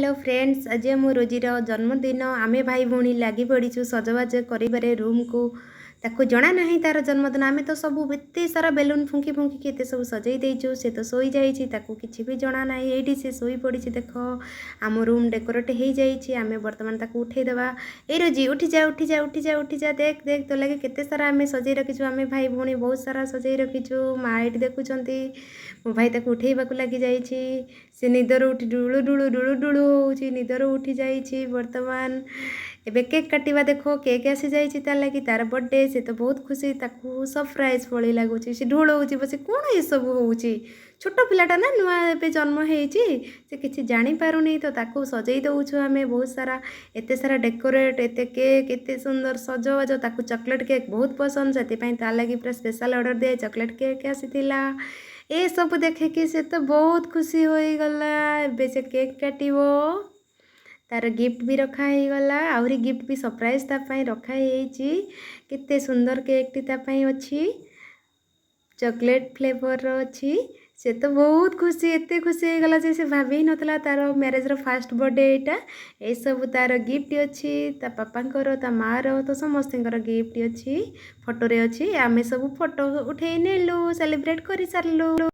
Hello friends, ଆଜି ଆମ ରୋଜିର ଜନ୍ମଦିନ। ଆମେ ଭାଇ ଭଉଣୀ ଲାଗି ପଡ଼ିଛୁ ସଜବାଜ କରିବାରେ ରୁମ୍କୁ। ତାକୁ ଜଣା ନାହିଁ ତାର ଜନ୍ମଦିନ। ଆମେ ତ ସବୁ ଏତେ ସାରା ବେଲୁନ୍ ଫୁଙ୍କି ଫୁଙ୍କିକି ଏତେ ସବୁ ସଜେଇ ଦେଇଛୁ। ସେ ତ ଶୋଇଯାଇଛି, ତାକୁ କିଛି ବି ଜଣା ନାହିଁ। ଏଇଠି ସେ ଶୋଇପଡ଼ିଛି। ଦେଖ, ଆମ ରୁମ୍ ଡେକୋରେଟ୍ ହେଇଯାଇଛି। ଆମେ ବର୍ତ୍ତମାନ ତାକୁ ଉଠେଇଦେବା। ଏଇ ରୋଜି, ଉଠିଯା, ଉଠିଯା, ଉଠିଯା, ଉଠିଯା। ଦେଖ ଦେଖ, ତୋ ଲାଗି କେତେ ସାରା ଆମେ ସଜେଇ ରଖିଛୁ। ଆମେ ଭାଇ ଭଉଣୀ ବହୁତ ସାରା ସଜେଇ ରଖିଛୁ। ମା ଏଇଠି ଦେଖୁଛନ୍ତି। ମୋ ଭାଇ ତାକୁ ଉଠେଇବାକୁ ଲାଗିଯାଇଛି। ସେ ନିଦରୁ ଉଠି ଡୁଳୁ ଡୁଳୁ ଡୁଳୁ ଡୁଳୁ ହେଉଛି, ନିଦରୁ ଉଠି ଯାଇଛି। ବର୍ତ୍ତମାନ ଏବେ କେକ୍ କାଟିବା। ଦେଖ, କେକ୍ ଆସିଯାଇଛି ତା ଲାଗି। ତାର ବର୍ଥଡେ, ସେ ତ ବହୁତ ଖୁସି। ତାକୁ ସରପ୍ରାଇଜ୍ ଭଳି ଲାଗୁଛି। ସେ ଢୋଳଉଛି ବସି, କ'ଣ ଏସବୁ ହେଉଛି? ଛୋଟ ପିଲାଟା ନା, ନୂଆ ଏବେ ଜନ୍ମ ହେଇଛି, ସେ କିଛି ଜାଣିପାରୁନି। ତ ତାକୁ ସଜେଇ ଦେଉଛୁ ଆମେ ବହୁତ ସାରା, ଏତେ ସାରା ଡେକୋରେଟ୍, ଏତେ କେକ୍, ଏତେ ସୁନ୍ଦର ସଜବାଜ। ତାକୁ ଚକୋଲେଟ୍ କେକ୍ ବହୁତ ପସନ୍ଦ, ସେଥିପାଇଁ ତା ଲାଗି ପୁରା ସ୍ପେଶାଲ୍ ଅର୍ଡ଼ର ଦିଆ ଚକୋଲେଟ୍ କେକ୍ ଆସିଥିଲା। ଏସବୁ ଦେଖିକି ସେ ତ ବହୁତ ଖୁସି ହୋଇଗଲା। ଏବେ ସେ କେକ୍ କାଟିବ। ତାର ଗିଫ୍ଟ ବି ରଖା ହେଇଗଲା। ଆହୁରି ଗିଫ୍ଟ ବି ସରପ୍ରାଇଜ୍ ତା ପାଇଁ ରଖା ହେଇଯାଇଛି। କେତେ ସୁନ୍ଦର କେକ୍ଟି ତା ପାଇଁ ଅଛି, ଚକୋଲେଟ୍ ଫ୍ଲେଭରର ଅଛି। ସେ ତ ବହୁତ ଖୁସି, ଏତେ ଖୁସି ହେଇଗଲା ଯେ ସେ ଭାବି ହିଁ ନଥିଲା। ତାର ମ୍ୟାରେଜର ଫାଷ୍ଟ ବର୍ଥଡେ ଏଇଟା। ଏସବୁ ତାର ଗିଫ୍ଟ ଅଛି, ତା ବାପାଙ୍କର, ତା ମାଆର, ତ ସମସ୍ତଙ୍କର ଗିଫ୍ଟ ଅଛି, ଫଟୋରେ ଅଛି। ଆମେ ସବୁ ଫଟୋ ଉଠେଇ ନେଲୁ, ସେଲିବ୍ରେଟ୍ କରିସାରିଲୁ।